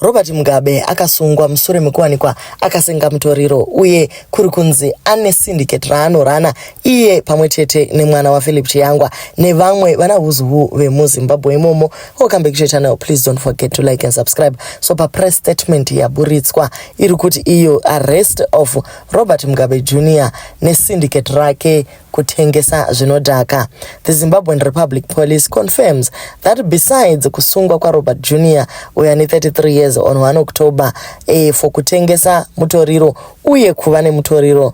Robert Mugabe akasungwa mushure mekuwanikwa akasenga mutoriro uye kuri kunzi ane syndicate raanorana iye pamwe chete nemwana waPhilip Chiyangwa nevamwe vana huzuhu vemuZimbabwe imomo. Welcome back to your channel. Please don't forget to like and subscribe. So papress statement yaburitswa iri kuti iyo arrest of Robert Mugabe Jr nesyndicate rake kutengesa zvinodhaka. The Zimbabwean Republic Police confirms that besides kusungwa kwaRobert Jr uyo ane 33 years on 1 October for kutengesa mutoriro uye kuva nemutoriro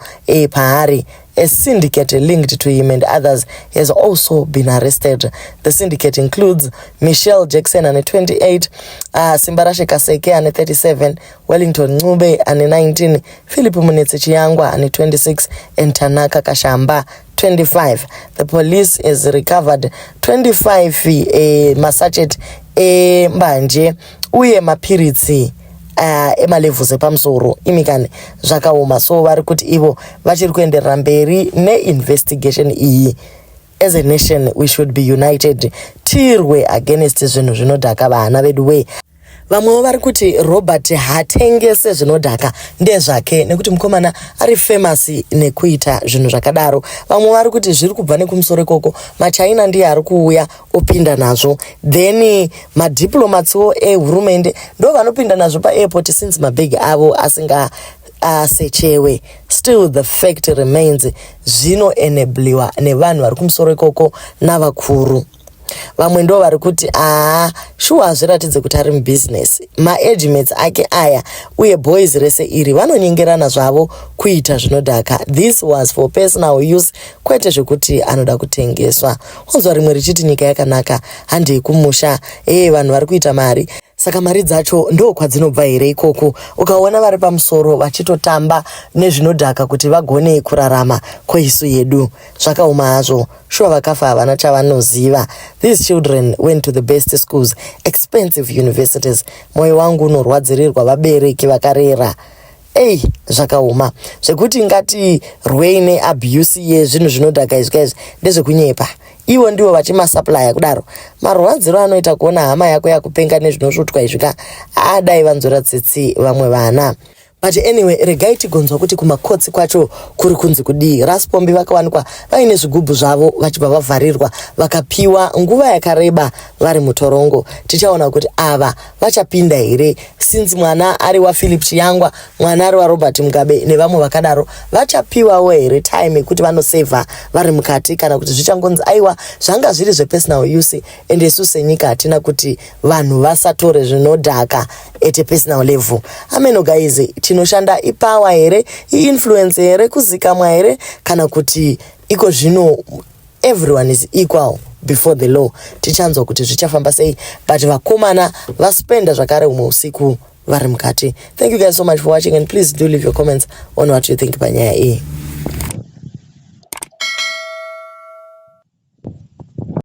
paari, a syndicate linked to him and others has also been arrested. The syndicate includes Michelle Jackson ane 28, Simbarashe Kaseke ane 37, Wellington Ncube ane 19, Philip Munetsi Chiyangwa ane 26 and Tanaka Kashamba 25. The police has recovered 25 masachet embanje uye mapiritsi emalevels epamusoro. Imikani, zvakaoma. So vari kuti ivo vachiri kuenderera mberi neinvestigation iyi. As a nation we should be united, tirwe against zvinhu zvinodhaka, vana vedu wee. Vamwewo vari kuti Robert hatengese zvinodhaka, ndezvake nekuti mukomana ari famous nekuita zvinhu zvakadaro. Vamwe vari kuti zviri kubva nekumusoro ikoko, maChina ndiye ari kuuya opinda nazvo, then madiplomatswo ehurumende ndo vanopinda nazvo paairport since mabhegi avo asinga asechewe. Still, the fact remains, zvinoenabliwa nevanhu vari kumusoro ikoko navakuru. Vamwe ndo vari kuti aa, shuwa hazviratidze kuti ari mubhizinesi, maagemates ake aya uye boys rese iri vanonyengerana zvavo kuita zvinodhaka. This was for personal use, kwete zvekuti anoda kutengeswa. Onzwa rimwe richiti nyika yakanaka, handei kumusha. Ee, vanhu vari kuita mari, saka mari dzacho ndo kwadzinobva here ikoko? Ukaona vari pamusoro vachitotamba nezvinodhaka kuti vagone kurarama, koisu yedu? Zvakaoma hazvo, shuwa. Vakafa havana chavanoziva. These children went to the best schools, expensive universities. Mwoyo wangu unorwadzirirwa vabereki vakarera. Ei, zvakaoma zvekuti ngati rwei neabuse yezvinhu zvinodhaka izvi kaizvi ndezvekunyepa. Ivo ndivo vachimasupplya kudaro. Marwadziro anoita kuona hama yako yakupenga nezvinosvutwa izvi ka, adai vanzora tsitsi vamwe vana. But anyway, regai tigonzwa kuti kumakotsi kwacho kuri kunzi kudii. Rasipombi vakawanikwa vaine zvigubhu zvavo vachibva vavharirwa, vakapiwa nguva yakareba vari mutorongo. Tichaona kuti ava vachapinda here, since mwana ari waPhilip Chiyangwa, mwana ari waRobert Mugabe nevamwe vakadaro. Vachapiwawo here time yekuti vanosevha vari mukati, kana kuti zvichangonzi aiwa, zvanga zviri zvepersonal use and isu senyika hatina kuti vanhu vasatore zvinodhaka at a personal level? Ameno guys, chinoshanda ipower here, iinfluence here, kuzikamwa here, kana kuti iko zvino everyone is equal before the law? Tichanzwa kuti zvichafamba sei, but vakomana vaspenda zvakare umwe usiku vari mukati. Thank you guys so much for watching and please do leave your comments on what you think panyaya iyi.